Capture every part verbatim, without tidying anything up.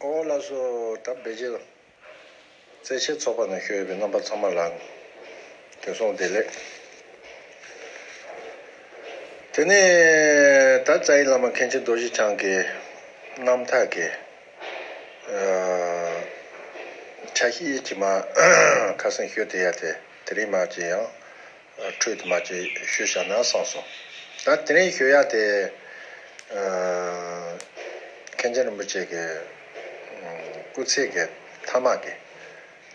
ཨོ་ལགས་སོ། ད་བེ་ཇིང་རྩེད་ཆས་ཚོགས་པ་ནང་ཞུགས་ཡོད་པའི་རྣམ་པ་ཚང་མ་ལ་དེང་སང་བདེ་ལེགས། དེ་ནས་ད་རྩ་བའི་བླ་མ་མཁན་ཆེན་རྡོ་རྗེ་འཆང་གི་རྣམ་ཐར་གྱི་ཨ་ཆ་ཤས་ཅིག་མར་ཁ་སང་ཞུས་བསྡད་ཡ་དེ་དེ་རིང་མར་ཅིག་ཡང་འཕྲོས་དུ་མར་ཅིག་ཞུས་བཞག་ན་བསམ་སོང་། ད་དེ་རིང་ཞུ་ཡ་དེ་ཨ་མཁན་ཆེན་རིན་པོ་ཆེ་གི་སྐུ་ཚེ་གི་ཐ་མ་གི་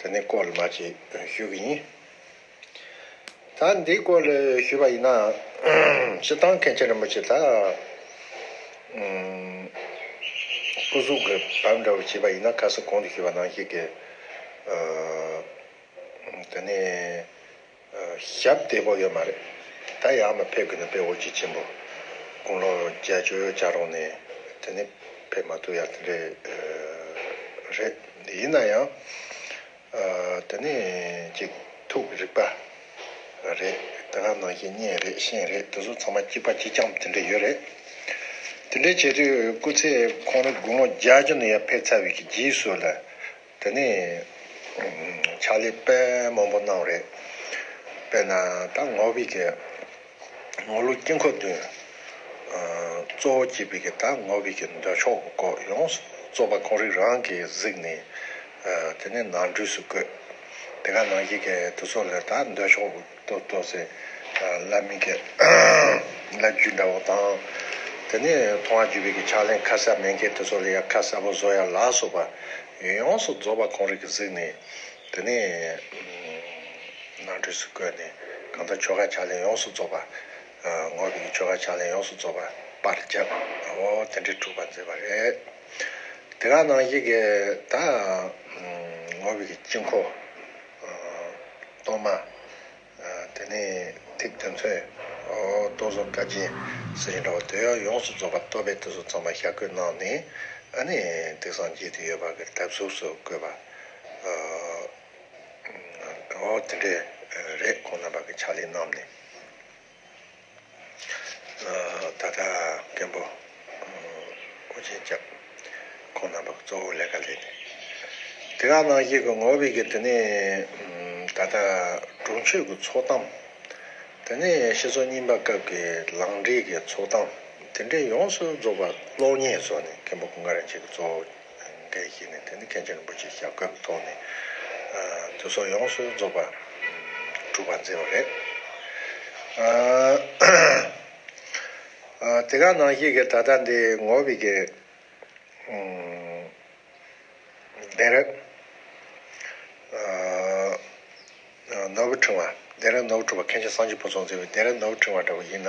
དེ་ནས་སྐོར་ལ་མར་ཅིག་ཞུ་གི་ཡིན། ད་འདིའི་སྐོར་ལ་ཞུས་པ་ཡིན་ན། སྤྱིར་བཏང་མཁན་ཆེན་རིན་པོ་ཆེ་ད་ཨ་སྐུ་གཟུགས་ཀྱི་བབ་འདྲ་བོ་བྱས་པ་ཡིན་ན། ཁ་སང་གོང་དུ་ཞུས་པ་ནང་བཞིན་གྱི་ཨ་དེ་ནས་ཨ་ཞབས་བདེ་པོ་ཡོད་མ་རེད། ད་ཡར་མར་ཕེབས་དགོས་ན་དཔེ་འོ་ཇི་ཆེན་པོ། དགུང་ལོ་བརྒྱད་ཅུ་གྱ་རོང་ནས་དེ་ནས་ཕེབས་མ་ཐུབ་ཡ་དེ་འདྲས་ཨ་རེད། ཡིན་ན་ཡང་། ཨ་དེ་ནས་ཅིག་ཐུགས་རིག་པ་རེད། དེ་ག་ནང་བཞིན་བརྙན་རེད། ཤེས་རིག་དེ་ཚོ་ཚང་མ་གཅིག་པ་གཅིག་རྐྱང་དེ་འདྲ་ཡོད་རེད། དེ་འདྲ་བྱེད་དུས་སྐུ་ཚེ་ཁོང་རང་དགུང་ལོ་བརྒྱད་ཅུ་ནས་ཡར་ཕེབས་ཚར་བའི་གི་རྗེས་སུ་ལ་དེ་ནས་ཕྱག་ལས་དཔེ་མང་པོ་གནང་རེད། དཔེར་ན་ད་ངོ་བོའི་གི་ངོ་ལོག་དཀྱིལ་འཁོར་བདུན། ཨ་གཙོ་བོ་བྱས་པའི་གི་ད་ངོ་བོའི་གི་མདོ་ཕྱོགས་ཀྱི་སྐོར་ཡོངས་སུ་རྫོགས་པ་ཁོང་རང་རང་གིས་གཟིགས་ནས་ཨ་དེ་ནས་ནང་འཁྲུལ་སུ་བཀོད། དེ་ག་ནང་བཞིན་གི་དེ་ཚོ་ལ་ད་མདོ་ཕྱོགས་ཀྱི་ཏོག་ཏོག་ཙེ་ཨ་བླ་མའི་གི་བླ་བརྒྱུད་འདྲ་བོ་དང་། དེ་ནས་མཐོང་བ་བརྒྱུད་པའི་གི་ཕྱག་ལེན་ཁ་གསལ་མེད་མཁན་དེ་ཚོ་ལ་ཡང་ཁ་གསལ་པོ་བཟོ་ཡ་ལ་སོགས་པ་ཡོངས་སུ་རྫོགས་པ་ཁོང་རང་གིས་གཟིགས་ནས། དེ་ནས་ནང་འཁྲུལ་སུ་བཀོད་ནས་གང་ལྟར་ཆོ་ག་ཕྱག་ལེན་ཡོངས་སུ་རྫོགས་པ། ཨ་ངོ་བོའི་ཆོ་ག་ཕྱག་ལེན་ཡོངས་སུ་རྫོགས་པ་པར་བརྒྱབ། འོ་དེ་འདྲའི་གྲུབ་པ་མཛད་པ་རེད། དེ་ག་ནང་བཞིན་གྱི་ད་ངོ་བོའི་དཀྱིལ་འཁོར། ཨ་གཏོར་མ། ཨ་དེ་ནས་ཐིག་དོན་མཚོན། འོ་གཏོར་ཟོར་དཀའ་ཆེན་ཟེར་བཞིན་འདྲ་བོ་དེ་ཡང་ཡོངས་སུ་རྫོགས་པ་གཏོར་དཔེ་དེ་ཚོ་ཚང་མ་ཞལ་བཀོད་གནང་ནས། ཨ་ནི་དེང་སང་མཇལ་དུ་ཡོད་པ་གི་དར་ཟུར་སུ་བཀོད་པ། ཨ་འོ་དེ་འདྲས་རེད། ཁོང་རྣམ་པ་གི་ཕྱག་ལས་གནང་ནས། ཨ་ད་ལྟ་མཁན་པོ་ཨ་ཨོ་རྒྱན་སྐྱབས་ཁོང་རྣམ་པ་གི་གཙོ་བོ་ལས་ཀ་ལས་ནས། དེ་ག་ནང་བཞིན་གི་ངོ་བོའི་གི་དེ་ནས་ཨ་ད་ལྟ་དྲུང་ཆོས་ཀྱི་ཚོགས་གཏམ། དེ་ནས་ཤི་སོ་རྙིང་པ་སྐབས་ཀྱི་ལང་འབྲས་ཀྱི་ཚོགས་གཏམ། དེ་འདྲས་ཡོངས་སུ་རྫོགས་པ་གློག་བརྙན་བཟོས་ནས་མཁན་པོ་ཀུན་དགའ་རིན་ཆེན་གྱི་གཙོ་བོ་འགན་བཞེས་ནས། དེ་ནས་མཁན་ཆེན་རིན་པོ་ཆེའི་ཞབས་བཀོད་ཐོག་ནས་ཨ་དེ་ཚོ་ཡོངས་སུ་རྫོགས་པ་གྲུབ་པ་མཛད་པ་རེད། ཨ་ཨ་དེ་ག་ནང་བཞིན་གྱི་ད་ལྟ་འདི་ངོ་བོའི་གི་ཨ་གདན་རབས་ཨ་ནོར་བུ་ཕྲེང་བ། གདན་རབས་ནོར་བུ་ཕྲེང་བ། མཁན་ཆེན་སངས་རྒྱས་ཕུན་ཚོགས་མཛད་པའི་གདན་རབས་ནོར་བུ་ཕྲེང་བ་འདྲ་བོ་ཡིན་ན།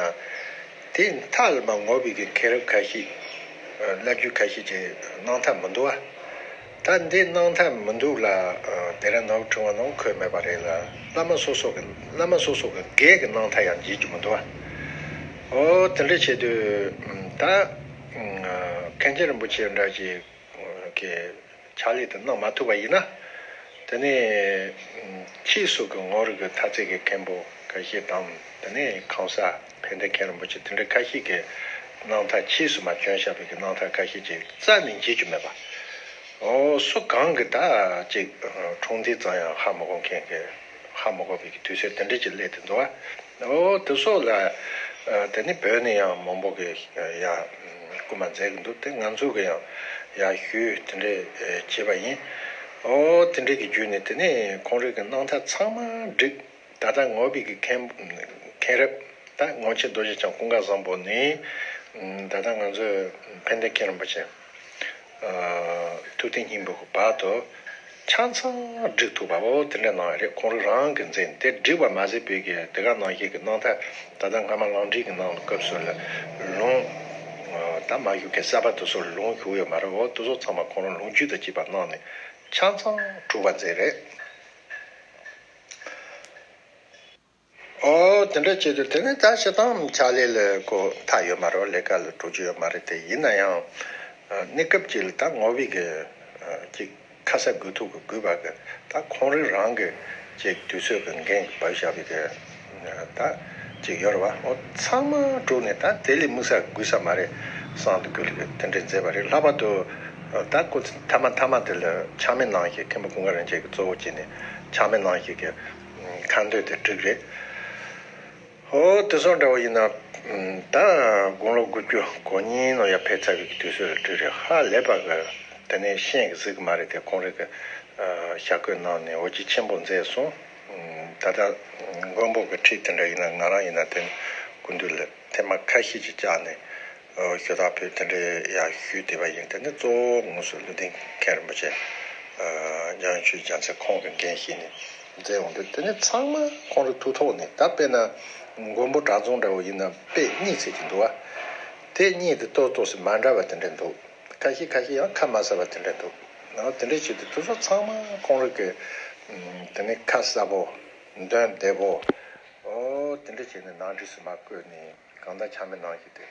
དེའི་མཐའ་ལ་མར་ངོ་བོའི་གི་མཁན་རབས་ཁ་ཤས། ཨ་བླ་བརྒྱུད་ཁ་ཤས་ཀྱི་གནང་མཐའ་མི་འདུག་བ། ད་འདི་གནང་མཐའ་མི་འདུག་ལ། ཨ་གདན་རབས་ནོར་བུ་ཕྲེང་བ་ནང་འཁོད་མེད་པ་རེད་ལ། བླ་མ་སོ་སོ་གི་བླ་མ་སོ་སོ་གི་སྒེར་གྱི་གནང་མཐའ་ཡང་མཇལ་རྒྱུ་མི་འདུག་བ། འོ་དེ་འདྲ་བྱེད་དུས་ད་ཨ་མཁན་ཆེན་རིན་པོ་ཆེ་འདྲ་ཞིག་གི་ཕྱག་ལས་དེ་གནང་མ་ཐུབ་པ་ཡིན་ན། དེ་ནས་ཕྱིས་སུ་གི་ངོ་རིག་གི་མཐའ་ཚད་ཀྱི་མཁན་པོ་ཁ་ཤས་དང་། དེ་ནས་གང་ཟག་ཕན་བདེ་མཁན་རིན་པོ་ཆེ་དེ་འདྲ་ཁ་ཤས་ཀྱི་གནང་མཐའ། ཕྱིས་སུ་མར་བྱོན་བཞག་པའི་གི་གནང་མཐའ་ཁ་ཤས་ཀྱི་རྩ་ནས་མཇལ་རྒྱུ་མེད་པ། འོ་སུ་གང་གི་ད་ཅིག་འཁྲུངས་འདས་ཙམ་ཡང་ཧ་མི་གོ་མཁན་གྱི། ཧ་མི་གོ་བའི་གི་དུས་ཚོད་དེ་འདྲ་ཅིག་སླེབས་ཏེ་འདུག་བ། འོ་དེ་སོགས་ལ་ཨ་དེ་ནི་བོད་ནས་ཡང་མང་པོ་གི་ཡ་སྐུལ་མ་མཛད་གི་འདུག་དེ་ང་ཚོ་གི་ཡང་ཡར་ཞུས་དེ་འདྲས་བྱས་པ་ཡིན། འོ་དེ་འདྲས་ཀྱི་བརྒྱུད་ནས་དེ་ནས་ཁོང་རང་གི་གནང་མཐའ་ཚང་མ་བསྒྲིགས། ད་ལྟ་ངོ་བོའི་གི་མཁན་མཁན་རབས་ད་ངོར་ཆེན་རྡོ་རྗེ་འཆང་ཀུན་དགའ་བཟང་པོ་ནས་ད་ལྟ་ང་ཚོའི་ཕན་བདེ་མཁན་རིན་པོ་ཆེ། ཨ་ཐུབ་བསྟན་སྙིང་པོའི་བར་དུ་ཆ་ཚང་བསྒྲིགས་ཐུབ་པ། འོ་དེ་འདྲ་གནང་ཡ་རེད། ཁོང་རང་རང་གིས་མཛད། དེ་བསྒྲིགས་པ་མ་ཟད་པའི་གི་དེ་ག་ནང་བཞིན་གྱི་གནང་མཐའ། ད་ལྟ་སྔ་མ་ལང་འབྲས་ཀྱི་ནང་ལ་སྐབས་སུ་ལ་ལུང་ད་མ་ཞུགས་མཁན་གསར་པ་དེ་ཚོར་ལུང་ཞུགས་ཡོད་མ་རེད། འོ་དེ་ཚོ་ཚང་མ་ཁོང་རང་ལུང་རྒྱུན་དང་བཅས་པ་གནང་ནས་ཆ་ཚང་གྲུབ་པ་མཛད་རེད། ཨོ་དེ་འདྲ་བྱེད་དུས་དེ་ནི་ད་སྤྱིར་བཏང་ཕྱག་ལས་ལ་ཁོ་མཐའ་ཡོད་མ་རེད། ལས་ཀ་ལ་འགྲོ་རྒྱུ་ཡོད་མ་རེད། དེ་ཡིན་ན་ཡང་ཨ་གནས་སྐབས་ཅིག་ལ་ད་ངོ་བོའི་གི་ཨ་ཅིག་ཁ་གསབ་དགོས་ཐུག་གི་དགོས་པ་གི་ད་ཁོང་རང་རང་གི་ཅིག་དུས་ཚོད་གི་འགན་གི་བབས་བཞག་པའི་གི་ད་ཅིག་ཡོད་རེད་བ། ཨོ་ཚང་མ་གྲུབ་ནས་ད་དེ་ལས་དམིགས་བསལ་དགོས་ས་མ་རེད་བསམ་དུ་དགོས་ལ་གི་དེ་འདྲ་མཛད་པ་རེད། ལྷག་པར་དུ་ ད་སྐུ་ཚེ་མཐའ་མ་མཐའ་མ་དེ་ལ་ཆགས་མེད་གནང་ཞིག་མཁན་པོ་ཀུན་དགའ་རིན་ཆེན་གྱིས་གཙོ་བོ་བྱས་ནས་ཆགས་མེད་གནང་ཞིག་གི་ཁ་འདོན་དེ་བསྒྲིགས་རེད། ཨོ་དེ་སོགས་འདྲ་བོ་ཡིན་ན་ད་དགུང་ལོ་དགུ་བཅུ་གོ་གཉིས་ནང་ཡར་ཕེབས་ཚར་བའི་དུས་ཚོད་ལ་བསྒྲིགས་རེད། ཧ་ལས་པ་གི་དེ་ནས་ཤེས་གི་གཟིགས་གི་མ་རེད་དེ། ཁོང་རང་གི་ཞྭ་གོས་གནང་ནས་འོ་བརྒྱལ་ཆེན་པོ་མཛད་སོང་། ད་ལྟ་མགོན་པོ་གི་ཁྲིད་དེ་འདྲ་ཡིན་ན་ང་རང་ཡིན་ན་དེ་སྐུ་མདུན་ལ་ཐེངས་མ་ཁ་ཤས་ཅིག་བཅར་ནས་ཞུ་དག་ཕེབས་དེ་འདྲ་ཡང་ཞུས་བསྡད་པ་ཡིན། དེ་ནི་གཙོ་བོ་དངོས་སུ་ཀླུ་ལྡིང་མཁན་རིན་པོ་ཆེ་འཇམ་དབྱངས་ཆོས་རྒྱལ་མཚན་ཁོང་གི་འགན་བཞེས་ནས་མཛད་འོང་དུས་དེ་ནི་ཚང་མ་ཁོང་རང་ཐུགས་ཐོག་ནས། ད་དཔེར་ན་མགོན་པོ་གྲྭ་རྫོང་འདྲ་བོ་ཡིན་ན་དཔེ་གཉིས་ཚད་ཀྱི་འདུག་བ། དེ་གཉིས་དེ་ཏོག་ཏོག་ཙམ་མ་འདྲ་བ་དེ་འདྲ་འདུག་ཁ་ཤས་ཁ་ཤས་ཡང་ཁ་མ་གསལ་བ་དེ་འདྲ་འདུག་ཨོ་དེ་འདྲ་བྱས་ཏེ་དེ་ཚོ་ཚང་མ་ཁོང་རང་གི་ཨམ་དེ་ནས་ཁ་གསལ་པོ་འདོན་བདེ་པོ། ཨོ་དེ་འདྲ་བྱས་ནས་ནང་བྲིས་སུ་མ་བཀོད་ནས་གང་ལྟར་ཆགས་མེད་གནང་བཞིན་དེ་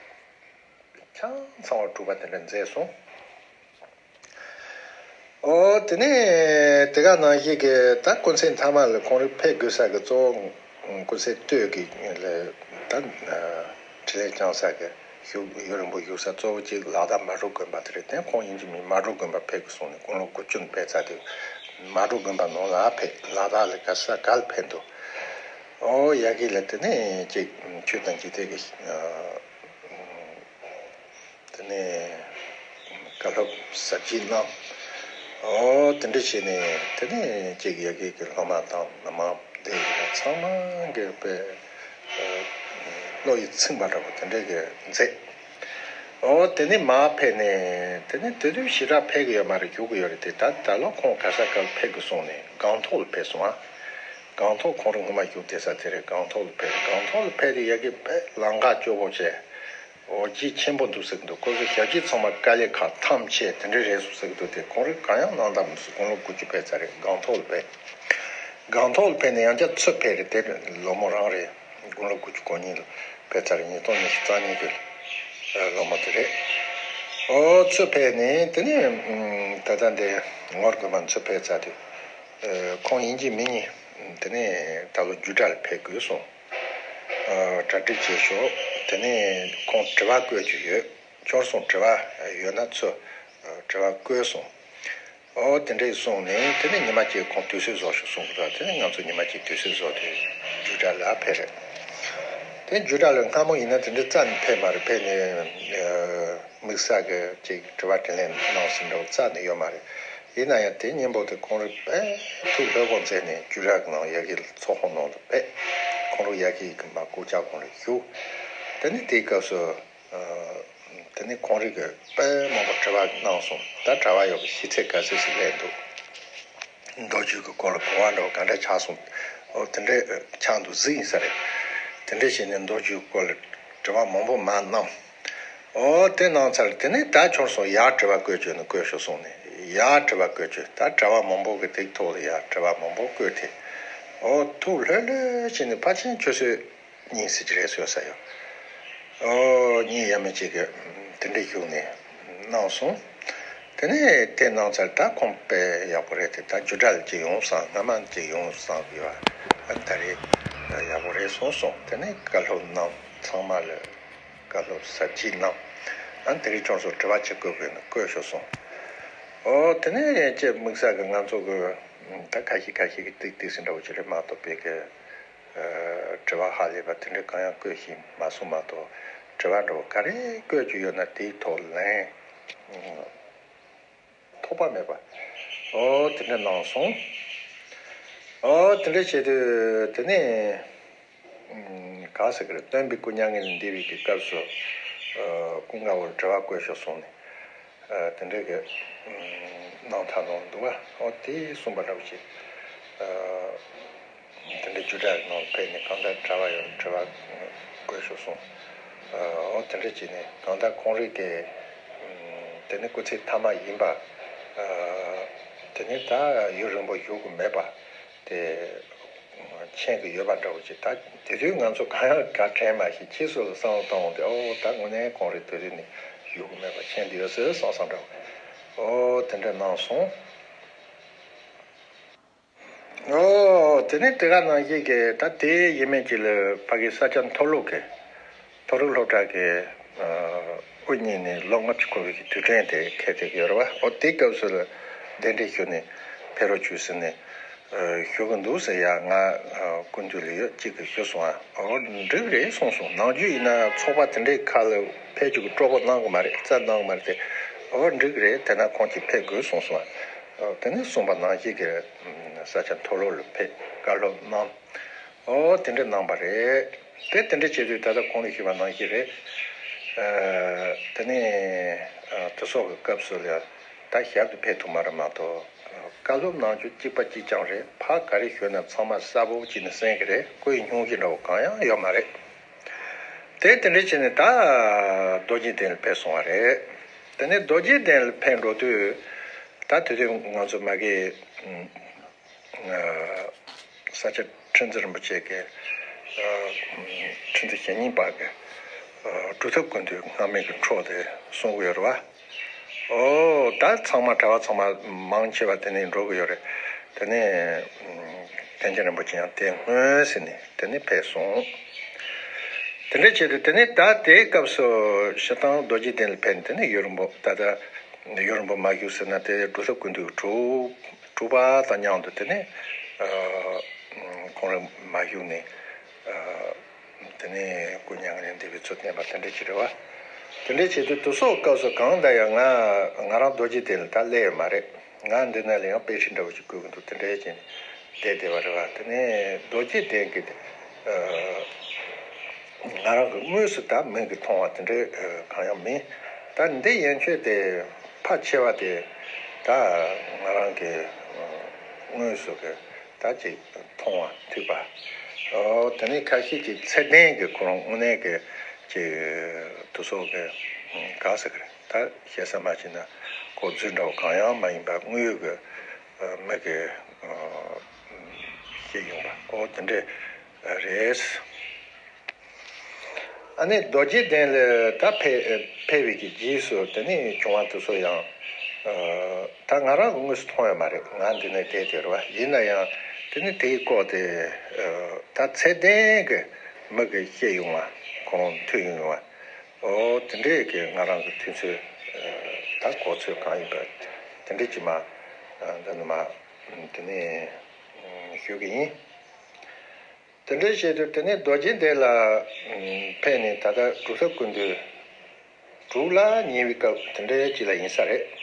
ཆ་ཚང་བ་གྲུབ་པ་དེ་འདྲ་མཛད་སོང་། ཨོ་དེ་ནས་དེ་ག་ནང་བཞིན་གྱི་ད་སྐུ་ཚེ་མཐའ་མ་ལ་ཁོང་རང་ཕེབས་དགོས་ས་གི་གཙོ་བོ་སྐུ་ཚེ་སྟོད་ཀྱི་ལ་ད་འཕྲིན་ལས་བསྐྱངས་ས་གི་བཞུགས་ཡུན་རིང་པོ་བཞུགས་ས་གཙོ་བོ་གཅིག་ལ་དྭགས་མལ་གྲོ་དགོན་པ་དེ་རེད། དེ་ཁོང་ཡིན་གཅིག་མིན་མལ་གྲོ་དགོན་པ་ཕེབས་དགོས་གསུངས་ནས་དགུང་ལོ་དགུ་བཅུ་ནས་ཕེབས་ཚར་དུས་མལ་གྲོ་དགོན་པ་ནང་ལ་ཕེབས། ལ་དྭགས་ལ་ག་ས་ག་ལ་ཕེབས་འདུག་ཨོ་ཡ་གི་ལ་དེ་ནས་གཅིག་ཆོས་དང་འཇིག་རྟེན་གྱི་དེ་ནས་བཀའ་སློབ་ཟབ་རྒྱས་གནང་། ཨོ་དེ་འདྲ་བྱས་ནས་དེ་ནས་ཅིག་ཡ་གི་གི་སློབ་མ་དང་ནང་མ་དེ་ཚང་མ་གི་དཔེ་བློ་ཡིད་ཚིམ་པ་འདྲ་པོ་དེ་འདྲ་གི་མཛད། ཨོ་དེ་ནས་མར་ཕེབས་ནས་དེ་ནས་དེ་དུས་ཞེ་དྲག་ཕེབས་གི་ཡོད་མ་རེད། རྒྱུག་གི་ཡོད་རེད། དེ་ད་ད་ལོ་ཁོང་ག་ས་ག་ལ་ཕེབས་དགོས་གསུངས་ནས་སྒང་ཏོག་ལ་ཕེབས་སོང་ཨ། སྒང་ཏོག་ཁོང་རང་སྔོན་མ་བཞུགས་བསྡད་ས་དེ་རེད། སྒང་ཏོག་ལ་ཕེབས། སྒང་ཏོག་ལ་ཕེབས་དུས་ཡ་གི་དཔེ་ལམ་ཁ་སྐྱོ་པོ་བྱས། འོ་བརྒྱལ་ཆེན་པོ་འདུག་ཟེར་གི་འདུག་ཁོ་ཚོ་ཞབས་ཕྱི་ཚང་མ་དཀའ་ལས་ཁག་ཐམས་ཅད་དེ་འདྲ་རེད་སོང་ཟེར་གི་འདུག་དེ་ཁོང་རང་གང་ཡང་གནང་ཐབས་མི་འདུག་དགུང་ལོ་དགུ་བཅུ་ཕེབས་ཚར་རེད། སྒང་ཏོག་ལ་ཕེབས། སྒང་ཏོག་ལ་ཕེབས་ནས་ཡང་བསྐྱར་ཚུར་ཕེབས་རེད། དེ་ལོ་མོ་རང་རེད། དགུང་ལོ་དགུ་བཅུ་གོ་གཉིས་ལ་ཕེབས་ཚར་རེད། ཉིས་སྟོང་ཉི་ཤུ་རྩ་གཉིས་ཀྱི་ལོ་མོ་དེ་རེད། ཨོ་ཚུར་ཕེབས་ནས་དེ་ནས་ད་ལྟ་འདི་ངོར་དགོན་པ་ཚུར་ཕེབས་ཚར་དུས་ཁོང་ཡིན་གཅིག་མིན་གཉིས་དེ་ནས་ད་ལོ་རྒྱུད་གྲྭ་ལ་ཕེབས་དགོས་གསུངས། གྲ་སྒྲིག་བྱས་ཤོག་དེ་ནས་ཁོང་དྲི་བ་བཀོད་རྒྱུ་ཡོད། ཁྱོད་སོང་དྲི་བ་ཡོད་ན་ཚུར་དྲི་བ་བཀོད་གསུངས། ཨོ་དེ་འདྲས་གསུངས་ནས་དེ་ནས་ཉི་མ་གཅིག་ཁོང་དུས་ཚོད་བཟོ་ཤོག་གསུངས་པ། དེ་ནས་ང་ཚོ་ཉི་མ་གཅིག་དུས་ཚོད་བཟོས་ཏེ་རྒྱུད་གྲྭ་ལ་ཕེབས་རེད། དེ་རྒྱུད་གྲྭ་ལ་སྔ་མོ་ཡིན་ན་དེ་འདྲས་རྩ་ནས་ཕེབས་མ་རེད། ཕེབས་ནས་དམིགས་བསལ་གྱི་ཅིག་དྲི་བ་དྲིས་ལན་གནང་ཟིན་འདྲ་བོ་རྩ་ནས་ཡོད་མ་རེད། ཡིན་ན་ཡང་དེ་གཉེན་པོ་དེ་ཁོང་རང་དཔེ་ཐུགས་ལྷོད་པོ་མཛད་ནས་རྒྱུད་གྲྭ་གི་ནང་ཡ་གི་ཚོགས་ཁང་ནང་ལ་ཕེབས། ཁོང་རང་ཡ་གི་གི་མ་སྐུ་ཕྱྭ་ཁོང་ལ་བཞུགས། དེ་ནས་དེའི་སྐབས་སུ་དེ་ནས་ཁོང་རང་གིས་དཔེ་མང་པོ་དྲི་བ་གནང་སོང་། ད་གྲྭ་པ་ཡོད་པའི་ཤེས་ཚད་ག་ཚོད་ཞིག་སླེབས་འདུག་མདོ་རྒྱུད་ཀྱི་སྐོར་ལ་གོ་བ་འདྲ་བོ་ག་འདྲ་ཆགས་སོང་། ཨོ་དེ་འདྲས་ཆགས་འདུག་གཟིགས་ཡིན་ས་རེད། དེ་འདྲས་བྱས་ནས་མདོ་རྒྱུད་སྐོར་ལ་དྲི་བ་མང་པོ་མར་གནང་། ཨོ་དེ་གནང་ཚར། དེ་ནས་ད་ཁྱོད་སོང་ཡར་དྲི་བ་བཀོད་བཅུག་ན་བཀོད་ཤོག་གསུངས་ནས་ཡར་དྲི་བ་བཀོད་བཅུག་ད་གྲྭ་པ་མང་པོ་གི་དེའི་ཐོག་ལ་ཡར་དྲི་བ་མང་པོ་བཀོད་དེ། ཨོ་ཐུགས་ལྷོད་ལྷོད་བྱས་ནས་ཕལ་ཆེར་ཆུ་ཚོད་གཉིས་ཙམ་ཅིག་རེད་ཟེར་ཡོད་ས་ཡོད། ཨོ་གཉིས་ཡས་མས་ཅིག་གི་དེ་འདྲ་བཞུགས་ནས་གནང་སོང་། དེ་ནས་དེ་གནང་ཚར། ད་ཁོང་དཔེ་ཡག་པོ་རེད་དེ། ད་རྒྱུད་གྲྭ་ལ་ཅིག་ཡོང་བསམ། སྔ་མ་ཅིག་ཡོང་བསམ་ཡོད། ཨ་ད་རེས་ཡག་པོ་རེད་གསུངས་སོང་། དེ་ནས་བཀའ་སློབ་གནང་། ཚང་མ་ལ་བཀའ་སློབ་ཟབ་རྒྱས་གནང་། ཨ་དེ་རིང་ཁྱོད་ཚོ་དྲི་བ་ཅིག་བཀོད་དགོས་ན་བཀོད་ཤོག་གསུངས། ཨོ་དེ་ནས་ཅེས་དམིགས་བསལ་གྱི་ང་ཚོ་གི་ད་ཁ་ཤས་ཁ་ཤས་ཀྱིས་ཏིག་ཏིག་ཟེར་འདྲ་བོ་ཅིག་རེད་མ་གཏོགས་དཔེ་གི་དྲི་བ་ཧ་ལས་པ་དེ་འདྲ་གང་ཡང་བཀོད་ཤེས་མ་སོང་མ་གཏོགས། དྲི་བ་འདྲ་བོ་ག་རེ་བཀོད་རྒྱུ་ཡོད་ན་དེའི་ཐོག་ལན་ཐོགས་པ་མེད་པ། ཨོ་དེ་འདྲ་གནང་སོང་། ཨོ་དེ་འདྲ་བྱས་དུས་དེ་ནས་ག་ཟེར་གི་རེད། སྟོན་པའི་སྐུ་མྱ་ངན་ལས་འདས་པའི་གི་སྐབས་སུ་ཀུན་དགའ་བོར་དྲི་བ་བཀོད་ཤོག་གསུངས་ནས། དེ་འདྲའི་གི་གནང་ཐལ་གནང་འདུག་བ། ཨོ་དེ་གསུངས་པ་འདྲ་བོ་ཅིག་དེ་འདྲའི་རྒྱུད་གྲྭ་ནང་ཕེབས་ནས་གང་ལྟར་གྲྭ་པ་ཡོད་དྲི་བ་བཀོད་ཤོག་གསུངས། ཨོ་དེ་འདྲ་བྱས་ནས་གང་ལྟར་ཁོང་རང་གི་དེ་ནི་སྐུ་ཚེ་མཐའ་མ་ཡིན་པ། དེ་ནི་ད་ཡུན་རིང་པོ་བཞུགས་གི་མེད་པ། དེ་མཁྱེན་གྱི་ཡོད་པ་འདྲ་བོ་ཅིག་ད་དེ་དུས་ང་ཚོ་གང་ཡང་ག་དྲན་མ་ཤེས། ཕྱིས་སུ་ལ་བསམ་བློ་བཏང་འོང་དུས་ཨོ་ད་དངོས་གནས་ཁོང་རང་དེ་དུས་ནས་བཞུགས་གི་མེད་པ་མཁྱེན་གྱི་ཡོད་ཟེར་བསམ་བསམ་འདྲ་བོ། ཨོ་དེ་འདྲ་གནང་སོང་། ཨོ་དེ་ནས་དེ་ག་ནང་བཞིན་གྱི་ད་དེ་ཡིན་མིན་གྱི་ལ་ཕ་གི་ས་སྐྱ་མཐོ་སློབ་ཀྱི་མཐོ་རིམ་སློབ་གྲྭ་གི་ཨ་ ཁོ་གཉིས་ནས་ལོ་ལྔ་བཅུ་འཁོར་བའི་དུས་དྲན་དེ་འཁེལ་བསྡད་ཡོད་རེད་བ། ཨོ་དེའི་སྐབས་སུ་ལ་གདན་འདྲེན་ཞུས་ནས་ཕེབས་རོགས་བྱོས་ཟེར་ནས་ཞུ་གི་འདུག་ཟེར་ཡ། ང་སྐུ་མདུན་ལ་ཡོད་གཅིག་གིས་ཞུས་སོང་ཨ། ཨོ་འགྲིག་རེད་གསུངས་སོང་། ནམ་རྒྱུན་ཡིན་ན་ཚོགས་པ་དེ་འདྲའི་ཁག་ལ་ཕེབས་རྒྱུ་གི་སྤྲོ་པོ་གནང་གི་མ་རེད། རྩ་གནང་གི་མ་རེད་དེ། ཨོ་འགྲིག་རེད། དེ་ན་ཁོང་གཅིག་ཕེབས་དགོས་གསུངས་སོང་ཨ། དེ་ནས་གསུངས་པ་ནང་བཞིན་གྱི་ས་ཆ་མཐོ་སློབ་ལ་ཕེབས་བཀའ་སློབ་གནང་། ཨོ་དེ་འདྲ་གནང་པ་རེད། དེ་དེ་འདྲ་བྱེད་དུས་ད་ལྟ་གོང་ལ་ཞུས་པ་ནང་བཞིན་རེད། དེ་ནས་དེ་སོགས་ཀྱི་སྐབས་སུ་ལ་ད་ཞབས་ཏུ་ཕེབས་ཐུབ་མ་རེད་མ་གཏོགས། བཀའ་སློབ་གནང་རྒྱུ་གཅིག་པ་གཅིག་རྐྱང་རེད། ཕར་ག་རེ་ཞུས་ན་ཚང་མ་གསལ་པོ་བྱས་ནས་གསན་གྱི་རེད། ཁོ་ཡི་སྙུང་གཞི་འདྲ་བོ་གང་ཡང་ཡོད་མ་རེད། དེ་དེ་འདྲ་བྱས་ནས་ད་རྡོ་རྗེ་གདན་ལ་ཕེབས་སོང་བ་རེད། དེ་ནས་རྡོ་རྗེ་གདན་ལ་ཕེབས་འགྲོ་དུས་ད་དེ་དུས་ང་ཚོ་མ་གི་ས་སྐྱ་ཁྲི་འཛིན་རིན་པོ་ཆེ་གི་ཁྲི་འཛིན་ཞེ་གཉིས་པ་གི་སྒྲུབ་ཐབས་ཀུན་འདུས་སྔ་མའི་གི་འཕྲོ་དེ་གསུང་གི་ཡོད་རེད་བ། ཨོ་ད་ཚང་མ་གྲྭ་པ་ཚང་མ་མང་ཆེ་བ་དེ་ནས་འགྲོ་གི་ཡོད་རེད། དེ་ནས་མཁན་ཆེན་རིན་པོ་ཆེ་ཡང་དེ་སྔོན་ཟེར་ནས་དེ་ནས་ཕེབས་སོང་། དེ་འདྲ་བྱས་ཏེ་དེ་ནས་ད་དེའི་སྐབས་སུ་སྤྱིར་བཏང་རྡོ་རྗེ་གདན་ལ་ཕེབས་ནས་དེ་ནས་ཡུན་རིང་པོ་ད་ལྟ་ཡུན་རིང་པོ་མ་བཞུགས་ཟེར་ན་དེ་སྒྲུབ་ཐབས་ཀུན་འདུས་དྲུག་དྲུག་པ་དང་མཉམ་དུ་དེ་ནས་ཁོང་རང་མ་བཞུགས་ནས། དེ་ནས་སྐུ་མྱ་ངན་ལས་འདས་པའི་ཚུལ་བསྟན་པ་དེ་འདྲ་ཅིག་རེད་བ། དེ་འདྲ་བྱེད་དུས་དེ་སོགས་སྐབས་སུ་གང་ལྟར་ཡང་ང་ང་རང་རྡོ་རྗེ་གདན་ལ་ད་སླེབས་ཡོད་མ་རེད། ང་འདི་ནས་ལ་ཡང་དཔེ་ཁྲིད་འདྲ་བོ་ཞིག་དགོས་ཀྱི་འདུག་དེ་འདྲ་བྱས་ནས་བསྡད་བསྡད་པ་རེད་བ། དེ་ནས་རྡོ་རྗེ་གདན་གྱི་ང་རང་གི་དངོས་སུ་ད་མིག་གིས་མཐོང་བ་དེ་འདྲ་གང་ཡང་མིན། ད་འདི་ཡན་ཆོད་དེ་ཕལ་ཆེ་བ་དེ་ད་ང་རང་གི་དངོས་སུ་གི་ད་ཅིག་མཐོང་བ་ཐོས་པ། ཨོ་དེ་ནས་ཁ་ཤས་ཀྱིས་ཚད་ལྡན་གྱི་ཁོ་རང་དངོས་གནས་ཀྱི་ཅིག་དེ་སོགས་ཀྱི་ག་ཟེར་གི་རེད། ད་བཤད་ས་མ་བྱས་ན་ཁོ་རྫུན་འདྲ་བོ་གང་ཡང་མ་ཡིན་པ་དངོས་ཀྱི་མིག་གིས་ཤེས་ཡོང་བ། ཨོ་དེ་འདྲས་རེད། ཨ་ནི་རྡོ་རྗེ་གདན་ལ་ད་ཕེབས་ཕེབས་པའི་གི་རྗེས་སུ་དེ་ནས་བྱུང་བ་དེ་ཚོ་ཡང་ད་ང་རང་གི་དངོས་སུ་མཐོང་ཡོད་མ་རེད། ང་འདི་ནས་བསྡད་དེ་རེད་བ། ཡིན་ན་ཡང་དེ་ནི་དེའི་སྐོར་དེ་ད་ཚད་ལྡན་གྱི་མི་གིས་ཤེས་ཡོང་བ་ཁོང་ཐོས་ཡོང་བ། ཨོ་དེ་འདྲས་ཀྱི་ང་རང་གི་ཐོས་ཚོད་ད་གོ་ཚོད་གང་ཡིན་པ་དེ་འདྲས་ཀྱི་མ་འདི་ནི་མ་དེ་ནས་ཞུ་གི་ཡིན། དེ་འདྲའི་བྱེད་དུས་དེ་ནས་རྡོ་རྗེ་གདན་ལ་ཕེབས་ནས་ད་ལྟ་སྒྲུབ་ཐབས་ཀུན་འདུས་དྲུག་ལ་ཉེ་བའི་སྐབས་དེ་འདྲའི་ཅིག་ལ་ཡིན་ས་རེད།